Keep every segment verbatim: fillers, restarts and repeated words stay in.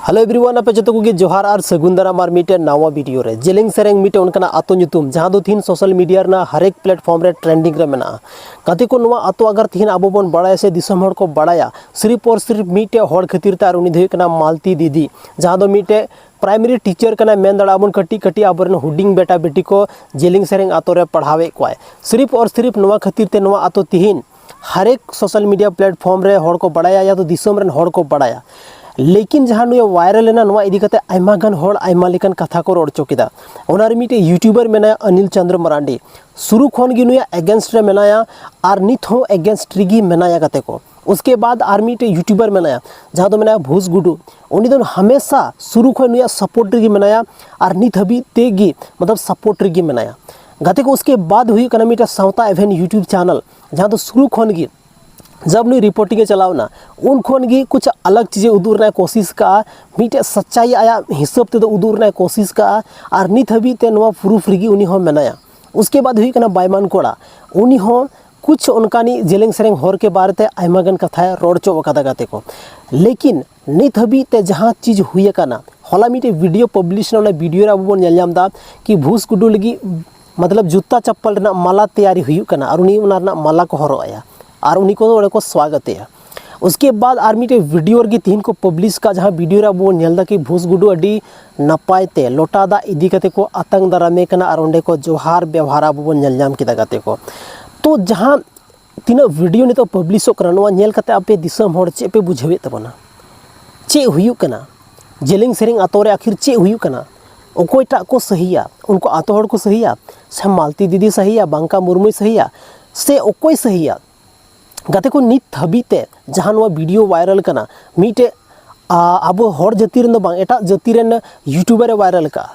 Hello everyone, ᱟᱯᱮ ᱡᱚᱛᱚ ᱠᱚᱜᱮ ᱡᱚᱦᱟᱨ ᱟᱨ ᱥᱟᱹᱜᱩᱱ ᱫᱟᱨᱟᱢ ᱟᱨ ᱢᱤᱫᱴᱮᱱ ᱱᱟᱣᱟ ᱵᱷᱤᱰᱤᱭᱳ ᱨᱮ᱾ ᱡᱮᱞᱮᱧ ᱥᱮᱨᱮᱧ ᱢᱤᱫᱴᱮᱱ ᱚᱱᱠᱟᱱᱟᱜ ᱟᱛᱳ ᱧᱩᱛᱩᱢ ᱡᱟᱦᱟᱸ ᱫᱚ ᱛᱤᱦᱤᱧ ᱥᱳᱥᱟᱞ ᱢᱤᱰᱤᱭᱟ ᱨᱮᱱᱟᱜ ᱦᱟᱨᱮᱠ ᱯᱞᱟᱴᱯᱷᱚᱨᱢ ᱨᱮ ᱴᱨᱮᱱᱰᱤᱝ ᱨᱮ ᱢᱮᱱᱟᱜᱼᱟ᱾ ᱜᱟᱛᱮ ᱠᱚ, ᱱᱚᱣᱟ ᱟᱛᱳ ᱟᱜᱟᱨ ᱛᱤᱦᱤᱧ ᱟᱵᱚ ᱵᱚᱱ ᱵᱟᱲᱟᱭᱟ ᱥᱮ ᱫᱤᱥᱚᱢ ᱦᱚᱲ ᱠᱚ ᱵᱟᱲᱟᱭᱟ, ᱥᱤᱨᱤᱯ ᱚᱨ ᱥᱤᱨᱤᱯ ᱢᱤᱫᱴᱮᱡ ᱦᱚᱲ ᱠᱷᱟᱹᱛᱤᱨ ᱛᱮ, ᱟᱨ ᱩᱱᱤ ᱫᱚ ᱦᱩᱭᱩᱜ ᱠᱟᱱᱟ ᱢᱟᱞᱛᱤ ᱫᱤᱫᱤ, ᱡᱟᱦᱟᱸ ᱫᱚ ᱢᱤᱫᱴᱮᱡ ᱯᱨᱟᱭᱢᱟᱨᱤ ᱴᱤᱪᱟᱨ ᱠᱟᱱᱟᱭ, ᱢᱮᱱ ᱫᱟᱲᱮᱭᱟᱜᱼᱟ ᱵᱚᱱ ᱠᱟᱹᱴᱤᱡ ᱠᱟᱹᱴᱤᱡ ᱟᱵᱚᱨᱮᱱ ᱦᱩᱰᱤᱧ ᱵᱮᱴᱟ ᱵᱮᱴᱤ ᱠᱚ ᱡᱮᱞᱮᱧ ᱥᱮᱨᱮᱧ ᱟᱛᱳ ᱨᱮ ᱯᱟᱲᱦᱟᱣᱮᱫ ᱠᱚᱣᱟᱭ᱾ ᱥᱤᱨᱤᱯ ᱚᱨ ᱥᱤᱨᱤᱯ ᱱᱚᱣᱟ ᱠᱷᱟᱹᱛᱤᱨ ᱛᱮ ᱱᱚᱣᱟ ᱟᱛᱳ ᱛᱤᱦᱤᱧ ᱦᱟᱨᱮᱠ ᱥᱳᱥᱟᱞ ᱢᱤᱰᱤᱭᱟ ᱯᱞᱟᱴᱯᱷᱚᱨᱢ ᱨᱮ ᱦᱚᱲ ᱠᱚ ᱵᱟᱲᱟᱭᱟ, ᱭᱟ ᱛᱚ ᱫᱤᱥᱚᱢ ᱨᱮᱱ ᱦᱚᱲ ᱠᱚ ᱵᱟᱲᱟᱭᱟ᱾ ᱞᱮᱠᱤᱱ ᱡᱟᱦᱟᱸ ᱱᱩᱭ ᱵᱷᱟᱭᱨᱟᱞ ᱮᱱᱟ, ᱱᱚᱣᱟ ᱤᱫᱤ ᱠᱟᱛᱮ ᱟᱭᱢᱟ ᱜᱟᱱ ᱦᱚᱲ ᱟᱭᱢᱟ ᱞᱮᱠᱟᱱ ᱠᱟᱛᱷᱟ ᱠᱚ ᱨᱚᱲ ᱦᱚᱪᱚ ᱠᱮᱫᱟ᱾ ᱚᱱᱟ ᱨᱮ ᱢᱤᱫᱴᱮᱡ ᱭᱩᱴᱩᱵᱟᱨ ᱢᱮᱱᱟᱭᱟ ᱚᱱᱤᱞ ᱪᱚᱱᱫᱨᱚ ᱢᱟᱨᱟᱱᱰᱤ, ᱥᱩᱨᱩ ᱠᱷᱚᱱ ᱜᱮ ᱱᱩᱭᱟᱜ ᱮᱜᱮᱱᱥᱴ ᱨᱮ ᱢᱮᱱᱟᱭᱟ ᱟᱨ ᱱᱤᱛ ᱦᱚᱸ ᱮᱜᱮᱱᱥᱴ ᱨᱮᱜᱮ ᱢᱮᱱᱟᱭᱟ ᱜᱟᱛᱮ ᱠᱚ᱾ ᱩᱥᱠᱮ ᱵᱟᱫ ᱟᱨ ᱢᱤᱫᱴᱮᱡ ᱭᱩᱴᱩᱵᱟᱨ ᱢᱮᱱᱟᱭᱟ, ᱡᱟᱦᱟᱸ ᱫᱚ ᱢᱮᱱᱟᱭᱟ ᱵᱷᱩᱥ ᱜᱩᱰᱩ᱾ ᱩᱱᱤ ᱫᱚ ᱦᱟᱢᱮᱥᱟ ᱥᱩᱨᱩ ᱠᱷᱚᱱ ᱱᱩᱭᱟᱜ ᱥᱟᱯᱳᱨᱴ ᱨᱮᱜᱮ ᱢᱮᱱᱟᱭᱟ ᱟᱨ ᱱᱤᱛ ᱦᱟᱹᱵᱤᱡ ᱛᱮᱜᱮ, ᱢᱚᱛᱞᱚᱵ, ᱥᱟᱯᱳᱨᱴ ᱨᱮᱜᱮ ᱢᱮᱱᱟᱭᱟ ᱜᱟᱛᱮ ᱠᱚ᱾ ᱩᱥᱠᱮ ᱵᱟᱫ ᱦᱩᱭᱩᱜ ᱠᱟᱱᱟ ᱢᱤᱫᱴᱮᱡ ᱥᱟᱶᱛᱟ ᱮᱵᱷᱮᱱ ᱭᱩᱴᱩᱵᱽ ᱪᱮᱱᱮᱞ, ᱡᱟᱦᱟᱸ ᱫᱚ ᱥᱩᱨᱩ ᱠᱷᱚᱱ ᱜᱮ ᱡᱟᱵ ᱱᱩᱭ ᱨᱤᱯᱳᱨᱴᱤᱝ ᱮ ᱪᱟᱞᱟᱣ ᱮᱱᱟ, ᱩᱱ ᱠᱷᱚᱱ ᱜᱮ ᱠᱩᱪ ᱟᱞᱟᱜᱽ ᱪᱤᱡᱮ ᱩᱫᱩᱜ ᱨᱮᱱᱟᱜ ᱮ ᱠᱳᱥᱤᱥ ᱠᱟᱜᱼᱟ, ᱢᱤᱫᱴᱮᱡ ᱥᱟᱪᱟᱭ ᱟᱭᱟᱜ ᱦᱤᱥᱟᱹᱵ ᱛᱮᱫᱚ ᱩᱫᱩᱜ ᱨᱮᱱᱟᱜ ᱮ ᱠᱳᱥᱤᱥ ᱠᱟᱜᱼᱟ, ᱟᱨ ᱱᱤᱛ ᱦᱟᱹᱵᱤᱡ ᱛᱮ ᱱᱚᱣᱟ ᱯᱨᱩᱯᱷ ᱨᱮᱜᱮ ᱩᱱᱤ ᱦᱚᱸ ᱢᱮᱱᱟᱭᱟ᱾ ᱩᱥᱠᱮ ᱵᱟᱫ ᱦᱩᱭᱩᱜ ᱠᱟᱱᱟ ᱵᱟᱭᱢᱟᱱ ᱠᱚᱲᱟ, ᱩᱱᱤ ᱦᱚᱸ ᱠᱩᱪ ᱚᱱᱠᱟᱱᱤᱡ ᱡᱮᱞᱮᱧ ᱥᱮᱨᱮᱧ ᱦᱚᱲ ᱠᱮ ᱵᱟᱨᱮ ᱛᱮ ᱟᱭᱢᱟ ᱜᱟᱱ ᱠᱟᱛᱷᱟᱭ ᱨᱚᱲ ᱦᱚᱪᱚ ᱟᱠᱟᱫᱟ ᱜᱟᱛᱮ ᱠᱚ᱾ ᱞᱮᱠᱤᱱ ᱱᱤᱛ ᱦᱟᱹᱵᱤᱡ ᱛᱮ ᱡᱟᱦᱟᱸ ᱪᱤᱡᱽ ᱦᱩᱭ ᱟᱠᱟᱱᱟ, ᱦᱚᱞᱟ ᱢᱤᱫᱴᱮᱡ ᱵᱷᱤᱰᱤᱭᱳ ᱯᱟᱵᱽᱞᱤᱥ ᱮᱱᱟ, ᱚᱱᱟ ᱵᱷᱤᱰᱤᱭᱳ ᱨᱮ ᱟᱵᱚ ᱵᱚᱱ ᱧᱮᱞ ᱧᱟᱢ ᱮᱫᱟ ᱠᱤ ᱵᱷᱩᱥ ᱜᱩᱰᱩ ᱞᱟᱹᱜᱤᱫ, ᱢᱚᱛᱞᱚᱵ, ᱡᱩᱛᱟ ᱪᱟᱯᱯᱟᱞ ᱨᱮᱱᱟᱜ ᱢᱟᱞᱟ ᱛᱮᱭᱟᱨᱤ ᱦᱩᱭᱩᱜ ᱠᱟᱱᱟ ᱟᱨ ᱩᱱᱤ ᱚᱱᱟ ᱨᱮᱱᱟᱜ ᱢᱟᱞᱟ ᱠᱚ ᱦᱚᱨᱚᱜ ᱟᱭᱟ ᱟᱨ ᱩᱱᱤ ᱠᱚ ᱚᱸᱰᱮ ᱠᱚ ᱥᱣᱟᱜᱚᱛᱮᱭᱟ᱾ ᱩᱥᱠᱮ ᱵᱟᱫ ᱟᱨ ᱢᱤᱫᱴᱮᱡ ᱵᱷᱤᱰᱤᱭᱳ ᱨᱮᱜᱮ ᱛᱤᱦᱤᱧ ᱠᱚ ᱯᱟᱵᱽᱞᱤᱥ ᱠᱟᱜ, ᱡᱟᱦᱟᱸ ᱵᱷᱤᱰᱤᱭᱳ ᱨᱮ ᱟᱵᱚ ᱵᱚᱱ ᱧᱮᱞ ᱮᱫᱟ ᱠᱤ ᱵᱷᱩᱥ ᱜᱩᱰᱩ ᱟᱹᱰᱤ ᱱᱟᱯᱟᱭ ᱛᱮ ᱞᱚᱴᱟ ᱫᱟᱜ ᱤᱫᱤ ᱠᱟᱛᱮ ᱠᱚ ᱟᱛᱟᱝ ᱫᱟᱨᱟᱢᱮ ᱠᱟᱱᱟ ᱟᱨ ᱚᱸᱰᱮ ᱠᱚ ᱡᱚᱦᱟᱨ ᱵᱮᱣᱦᱟᱨ ᱟᱵᱚ ᱵᱚᱱ ᱧᱮᱞ ᱧᱟᱢ ᱠᱮᱫᱟ ᱜᱟᱛᱮ ᱠᱚ᱾ ᱛᱚ ᱡᱟᱦᱟᱸ ᱛᱤᱱᱟᱹᱜ ᱵᱷᱤᱰᱤᱭᱳ ᱱᱤᱛᱚᱜ ᱯᱟᱵᱽᱞᱤᱥᱚᱜ ᱠᱟᱱᱟ, ᱱᱚᱣᱟ ᱧᱮᱞ ᱠᱟᱛᱮ ᱟᱯᱮ ᱫᱤᱥᱚᱢ ᱦᱚᱲ ᱪᱮᱫ ᱯᱮ ᱵᱩᱡᱷᱟᱹᱣᱮᱫ ᱛᱟᱵᱚᱱᱟ? ᱪᱮᱫ ᱦᱩᱭᱩᱜ ᱠᱟᱱᱟ? ᱡᱮᱞᱮᱧ ᱥᱮᱨᱮᱧ ᱟᱛᱳ ᱨᱮ ᱟᱹᱠᱷᱤᱨ ᱪᱮᱫ ᱦᱩᱭᱩᱜ ᱠᱟᱱᱟ? ᱚᱠᱚᱭᱴᱟᱜ ᱠᱚ ᱥᱟᱹᱦᱤᱭᱟ? ᱩᱱᱠᱩ ᱟᱛᱳ ᱦᱚᱲ ᱠᱚ ᱥᱟᱹᱦᱤᱭᱟ? ᱥᱮ ᱢᱟᱞᱛᱤ ᱫᱤᱫᱤ ᱥᱟᱹᱦᱤᱭᱟ? ᱵᱟᱝᱠᱟ ᱢᱩᱨᱢᱩᱭ ᱥᱟᱹᱦᱤᱭᱟ? ᱥᱮ ᱚᱠᱚᱭ ᱥᱟᱹᱦᱤᱭᱟ? ᱜᱟᱛᱮ ᱠᱚ, ᱱᱤᱛ ᱦᱟᱹᱵᱤᱡ ᱛᱮ ᱡᱟᱦᱟᱸ ᱱᱚᱣᱟ ᱵᱷᱤᱰᱤᱭᱳ ᱵᱷᱟᱭᱨᱟᱞ ᱠᱟᱱᱟ, ᱢᱤᱫᱴᱮᱡ, ᱟ, ᱟᱵᱚ ᱦᱚᱲ ᱡᱟᱹᱛᱤ ᱨᱮᱱ ᱫᱚ ᱵᱟᱝ, ᱮᱴᱟᱜ ᱡᱟᱹᱛᱤ ᱨᱮᱱ ᱭᱩᱴᱩᱵᱟᱨ ᱮ ᱵᱷᱟᱭᱨᱟᱞ ᱠᱟᱜᱼᱟ᱾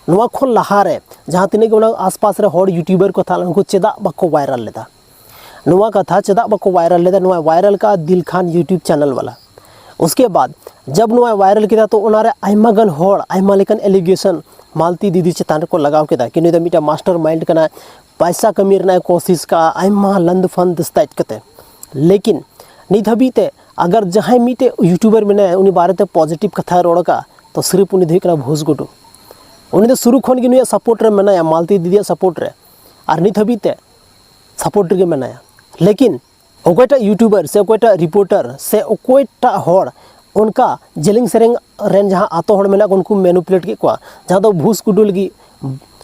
ᱱᱚᱣᱟ ᱠᱷᱚᱱ ᱞᱟᱦᱟᱨᱮ ᱡᱟᱦᱟᱸ ᱛᱤᱱᱟᱹᱜ ᱜᱮ ᱚᱱᱟ ᱟᱥᱯᱟᱥ ᱨᱮ ᱦᱚᱲ ᱭᱩᱴᱩᱵᱟᱨ ᱠᱚ ᱛᱟᱦᱮᱸ ᱞᱮᱱᱟ, ᱩᱱᱠᱩ ᱪᱮᱫᱟᱜ ᱵᱟᱠᱚ ᱵᱷᱟᱭᱨᱟᱞ ᱞᱮᱫᱟ? ᱱᱚᱣᱟ ᱠᱟᱛᱷᱟ ᱪᱮᱫᱟᱜ ᱵᱟᱠᱚ ᱵᱷᱟᱭᱨᱟᱞ ᱞᱮᱫᱟ? ᱱᱚᱣᱟ ᱵᱷᱟᱭᱨᱟᱞ ᱠᱟᱜᱼᱟ ᱫᱤᱞ ᱠᱷᱟᱱ ᱭᱩᱴᱩᱵᱽ ᱪᱮᱱᱮᱞ ᱵᱟᱞᱟ᱾ ᱩᱥᱠᱮ ᱵᱟᱫ ᱡᱟᱵ ᱱᱚᱣᱟ ᱵᱷᱟᱭᱨᱟᱞ ᱠᱮᱫᱟ, ᱛᱚ ᱚᱱᱟᱨᱮ ᱟᱭᱢᱟ ᱜᱟᱱ ᱦᱚᱲ ᱟᱭᱢᱟ ᱞᱮᱠᱟᱱ ᱮᱞᱤᱜᱮᱥᱚᱱ ᱢᱟᱞᱛᱤ ᱫᱤᱫᱤ ᱪᱮᱛᱟᱱ ᱨᱮᱠᱚ ᱞᱟᱜᱟᱣ ᱠᱮᱫᱟ ᱠᱤ ᱱᱩᱭ ᱫᱚ ᱢᱤᱫᱴᱟᱝ ᱢᱟᱥᱴᱟᱨ ᱢᱟᱭᱤᱱᱰ ᱠᱟᱱᱟᱭ, ᱯᱟᱭᱥᱟ ᱠᱟᱹᱢᱤ ᱨᱮᱱᱟᱜ ᱮ ᱠᱳᱥᱤᱥ ᱠᱟᱜᱼᱟ ᱟᱭᱢᱟ ᱞᱟᱱᱫ ᱯᱷᱟᱱᱫ ᱥᱴᱟᱭᱤᱞ ᱠᱟᱛᱮ᱾ ᱞᱮᱠᱤᱱ ᱱᱤᱛ ᱦᱟᱹᱵᱤᱡ ᱛᱮ ᱟᱜᱟᱨ ᱡᱟᱦᱟᱸᱭ ᱢᱤᱫᱴᱮᱡ YouTuber ᱢᱮᱱᱟᱭᱟ, ᱩᱱᱤ ᱵᱟᱨᱮᱛᱮ positive ᱠᱟᱛᱷᱟᱭ ᱨᱚᱲ ᱟᱠᱟᱫᱼᱟ, ᱛᱚ ᱥᱤᱨᱤᱯ ᱩᱱᱤ ᱫᱚ ᱦᱩᱭᱩᱜ ᱠᱟᱱᱟ ᱵᱷᱩᱥ ᱜᱩᱰᱩ᱾ ᱩᱱᱤ ᱫᱚ ᱥᱩᱨᱩ ᱠᱷᱚᱱ ᱜᱮ ᱱᱩᱭᱟᱜ support ᱨᱮ ᱢᱮᱱᱟᱭᱟ, ᱢᱟᱞᱛᱤ ᱫᱤᱫᱤᱭᱟᱜ support ᱨᱮ, ᱟᱨ ᱱᱤᱛ ᱦᱟᱹᱵᱤᱡ ᱛᱮ support ᱨᱮᱜᱮ ᱢᱮᱱᱟᱭᱟ᱾ ᱞᱮᱠᱤᱱ ᱚᱠᱚᱭᱴᱟᱜ YouTuber ᱥᱮ ᱚᱠᱚᱭᱴᱟᱜ reporter ᱥᱮ ᱚᱠᱚᱭᱴᱟᱜ ᱦᱚᱲ ᱚᱱᱠᱟ ᱡᱮᱞᱮᱧ ᱥᱮᱨᱮᱧ ᱨᱮᱱ ᱡᱟᱦᱟᱸ ᱟᱛᱳ ᱦᱚᱲ ᱢᱮᱱᱟᱜ ᱠᱚ, ᱩᱱᱠᱩ manipulate ᱠᱮᱫ ᱠᱚᱣᱟ, ᱡᱟᱦᱟᱸ ᱫᱚ ᱵᱷᱩᱥ ᱜᱩᱰᱩ ᱞᱟᱹᱜᱤᱫ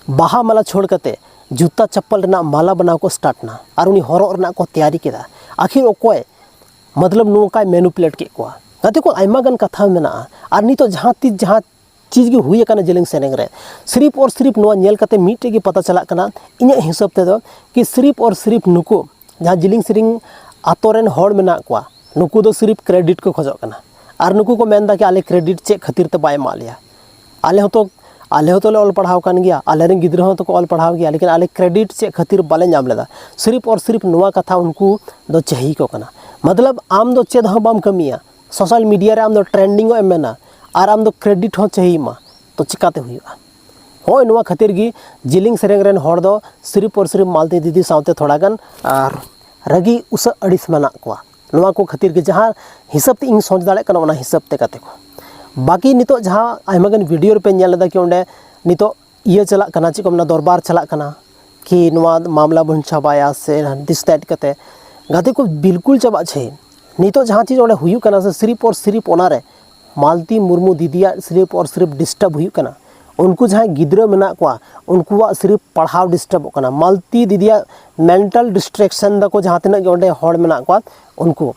ᱵᱟᱦᱟ ᱢᱟᱞᱟ ᱪᱷᱟᱹᱲ ᱠᱟᱛᱮ ᱡᱩᱛᱟ ᱪᱟᱯᱯᱟᱞ ᱨᱮᱱᱟᱜ ᱢᱟᱞᱟ ᱵᱮᱱᱟᱣ ᱠᱚ start ᱱᱟ ᱟᱨ ᱩᱱᱤ ᱦᱚᱨᱚᱜ ᱨᱮᱱᱟᱜ ᱠᱚ ᱛᱮᱭᱟᱨᱤ ᱠᱮᱫᱟ᱾ ᱟᱹᱠᱷᱤᱨ ᱚᱠᱚᱭ ᱢᱚᱛᱞᱚᱵ ᱱᱚᱝᱠᱟᱭ manipulate ᱠᱮᱫ ᱠᱚᱣᱟ? ᱜᱟᱛᱮ ᱠᱚ, ᱟᱭᱢᱟ ᱜᱟᱱ ᱠᱟᱛᱷᱟ ᱢᱮᱱᱟᱜᱼᱟ᱾ ᱟᱨ ᱱᱤᱛᱚᱜ ᱡᱟᱦᱟᱸ ᱛᱤᱥ ᱡᱟᱦᱟᱸ ᱪᱤᱡᱽ ᱜᱮ ᱦᱩᱭ ᱟᱠᱟᱱᱟ ᱡᱮᱞᱮᱧ ᱥᱮᱨᱮᱧ ᱨᱮ, ᱥᱤᱨᱤᱯ ᱚᱨ ᱥᱤᱨᱤᱯ ᱱᱚᱣᱟ ᱧᱮᱞ ᱠᱟᱛᱮ ᱢᱤᱫᱴᱮᱡ ᱜᱮ ᱯᱟᱛᱟ ᱪᱟᱞᱟᱜ ᱠᱟᱱᱟ, ᱤᱧᱟᱹᱜ ᱦᱤᱥᱟᱹᱵ ᱛᱮᱫᱚ, ᱠᱤ ᱥᱤᱨᱤᱯ ᱚᱨ ᱥᱤᱨᱤᱯ ᱱᱩᱠᱩ ᱡᱟᱦᱟᱸ ᱡᱮᱞᱮᱧ ᱥᱮᱨᱮᱧ ᱟᱛᱳ ᱨᱮᱱ ᱦᱚᱲ ᱢᱮᱱᱟᱜ ᱠᱚᱣᱟ, ᱱᱩᱠᱩ ᱫᱚ ᱥᱤᱨᱤᱯ credit ᱠᱚ ᱠᱷᱚᱡᱚᱜ ᱠᱟᱱᱟ᱾ ᱟᱨ ᱱᱩᱠᱩ ᱠᱚ ᱢᱮᱱᱫᱟ ᱠᱤ ᱟᱞᱮ credit ᱪᱮᱫ ᱠᱷᱟᱹᱛᱤᱨ ᱛᱮ ᱵᱟᱭ ᱮᱢᱟᱜ ᱞᱮᱭᱟ? ᱟᱞᱮ ᱦᱚᱸᱛᱚ, ᱟᱞᱮ ᱦᱚᱸᱛᱚ ᱞᱮ ᱚᱞ ᱯᱟᱲᱦᱟᱣ ᱠᱟᱱ ᱜᱮᱭᱟ, ᱟᱞᱮ ᱨᱮᱱ ᱜᱤᱫᱽᱨᱟᱹ ᱦᱚᱸᱛᱚ ᱠᱚ ᱚᱞ ᱯᱟᱲᱦᱟᱣ ᱜᱮᱭᱟ, ᱞᱮᱠᱤᱱ ᱟᱞᱮ credit ᱪᱮᱫ ᱠᱷᱟᱹᱛᱤᱨ ᱵᱟᱞᱮ ᱧᱟᱢ ᱞᱮᱫᱟ? ᱥᱤᱨᱤᱯ ᱚᱨ ᱥᱤᱨᱤᱯ ᱱᱚᱣᱟ ᱠᱟᱛᱷᱟ ᱩᱱᱠᱩ ᱫᱚ ᱪᱟᱹᱦᱤ ᱠᱚ ᱠᱟᱱᱟ᱾ ᱢᱚᱛᱞᱚᱵ ᱟᱢ ᱫᱚ ᱪᱮᱫ ᱦᱚᱸ ᱵᱟᱢ ᱠᱟᱹᱢᱤᱭᱟ, social media ᱨᱮ ᱟᱢ ᱫᱚ trending ᱚᱜ ᱮᱢ ᱢᱮᱱᱟ ᱟᱨ ᱟᱢ ᱫᱚ credit ᱦᱚᱸ ᱪᱟᱹᱦᱤ ᱢᱟ, ᱛᱚ ᱪᱤᱠᱟᱛᱮ ᱦᱩᱭᱩᱜᱼᱟ? ᱦᱳᱭ, ᱱᱚᱣᱟ ᱠᱷᱟᱹᱛᱤᱨ ᱜᱮ ᱡᱮᱞᱮᱧ ᱥᱮᱨᱮᱧ ᱨᱮᱱ ᱦᱚᱲ ᱫᱚ ᱥᱤᱨᱤᱯ ᱚᱨ ᱥᱤᱨᱤᱯ ᱢᱟᱞᱛᱤ ᱫᱤᱫᱤ ᱥᱟᱶᱛᱮ ᱛᱷᱚᱲᱟ ᱜᱟᱱ ᱟᱨ ᱨᱟᱹᱜᱤ ᱩᱥᱟᱹᱜ ᱟᱹᱲᱤᱥ ᱢᱮᱱᱟᱜ ᱠᱚᱣᱟ᱾ ᱱᱚᱣᱟ ᱠᱚ ᱠᱷᱟᱹᱛᱤᱨ ᱜᱮ ᱡᱟᱦᱟᱸ ᱦᱤᱥᱟᱹᱵ ᱛᱮ ᱤᱧ ᱥᱚᱪ ᱫᱟᱲᱮᱭᱟᱜ ᱠᱟᱱᱟ, ᱚᱱᱟ ᱦᱤᱥᱟᱹᱵ ᱛᱮ ᱜᱟᱛᱮ ᱠᱚ᱾ ᱵᱟᱹᱠᱤ ᱱᱤᱛᱚᱜ ᱡᱟᱦᱟᱸ ᱟᱭᱢᱟ ᱜᱟᱱ video ᱨᱮᱯᱮ ᱧᱮᱞ ᱞᱮᱫᱟ ᱠᱤ ᱚᱸᱰᱮ ᱱᱤᱛᱚᱜ ᱤᱭᱟᱹ ᱪᱟᱞᱟᱜ ᱠᱟᱱᱟ, ᱪᱮᱫ ᱠᱚ ᱢᱮᱱᱟ, ᱫᱚᱨᱵᱟᱨ ᱪᱟᱞᱟᱜ ᱠᱟᱱᱟ ᱠᱤ ᱱᱚᱣᱟ ᱢᱟᱢᱞᱟ ᱵᱚᱱ ᱪᱟᱵᱟᱭᱟ ᱥᱮ this that ᱠᱟᱛᱮ, ᱜᱟᱛᱮ ᱠᱚ ᱵᱤᱞᱠᱩᱞ ᱪᱟᱵᱟᱜ ᱪᱟᱹᱦᱤ᱾ ᱱᱤᱛᱚᱜ ᱡᱟᱦᱟᱸ ᱪᱤᱡᱽ ᱚᱸᱰᱮ ᱦᱩᱭᱩᱜ ᱠᱟᱱᱟ ᱥᱮ ᱥᱤᱨᱤᱯ ᱚᱨ ᱥᱤᱨᱤᱯ ᱚᱱᱟᱨᱮ ᱢᱟᱞᱛᱤ ᱢᱩᱨᱢᱩ ᱫᱤᱫᱤᱭᱟᱜ ᱥᱤᱨᱤᱯ ᱚᱨ ᱥᱤᱨᱤᱯ disturb ᱦᱩᱭᱩᱜ ᱠᱟᱱᱟ᱾ ᱩᱱᱠᱩ ᱡᱟᱦᱟᱸᱭ ᱜᱤᱫᱽᱨᱟᱹ ᱢᱮᱱᱟᱜ ᱠᱚᱣᱟ, ᱩᱱᱠᱩᱣᱟᱜ ᱥᱤᱨᱤᱯ ᱯᱟᱲᱦᱟᱣ ᱰᱤᱥᱴᱟᱵᱚᱜ ᱠᱟᱱᱟ᱾ ᱢᱟᱞᱛᱤ ᱫᱤᱫᱤᱭᱟᱜ mental distraction ᱫᱟᱠᱚ ᱡᱟᱦᱟᱸ ᱛᱤᱱᱟᱹᱜ ᱜᱮ ᱚᱸᱰᱮ ᱦᱚᱲ ᱢᱮᱱᱟᱜ ᱠᱚᱣᱟ ᱩᱱᱠᱩ᱾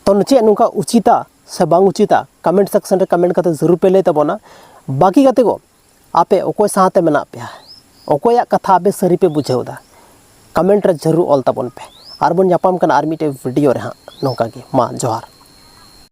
ᱛᱚ ᱪᱮᱫ ᱱᱚᱝᱠᱟ ᱩᱪᱤᱛᱟ ᱥᱮ ᱵᱟᱝ ᱩᱪᱤᱛᱟ? Comment section ᱨᱮ comment ᱠᱟᱛᱮ ᱡᱟᱹᱨᱩᱲ ᱯᱮ ᱞᱟᱹᱭ ᱛᱟᱵᱚᱱᱟ᱾ ᱵᱟᱹᱠᱤ ᱜᱟᱛᱮ ᱠᱚ, ᱟᱯᱮ ᱚᱠᱚᱭ ᱥᱟᱶᱛᱮ ᱢᱮᱱᱟᱜ ᱯᱮᱭᱟ? ᱚᱠᱚᱭᱟᱜ ᱠᱟᱛᱷᱟ ᱟᱯᱮ ᱥᱟᱹᱨᱤ ᱯᱮ ᱵᱩᱡᱷᱟᱹᱣ ᱮᱫᱟ? Comment ᱨᱮ ᱡᱟᱹᱨᱩᱲ ᱚᱞ ᱛᱟᱵᱚᱱ ᱯᱮ᱾ ᱟᱨ ᱵᱚᱱ ᱧᱟᱯᱟᱢ ᱠᱟᱱᱟ ᱟᱨ ᱢᱤᱫᱴᱮᱡ video ᱨᱮ ᱦᱟᱸᱜ᱾ ᱱᱚᱝᱠᱟ ᱜᱮ, ᱢᱟ ᱡᱚᱦᱟᱨ᱾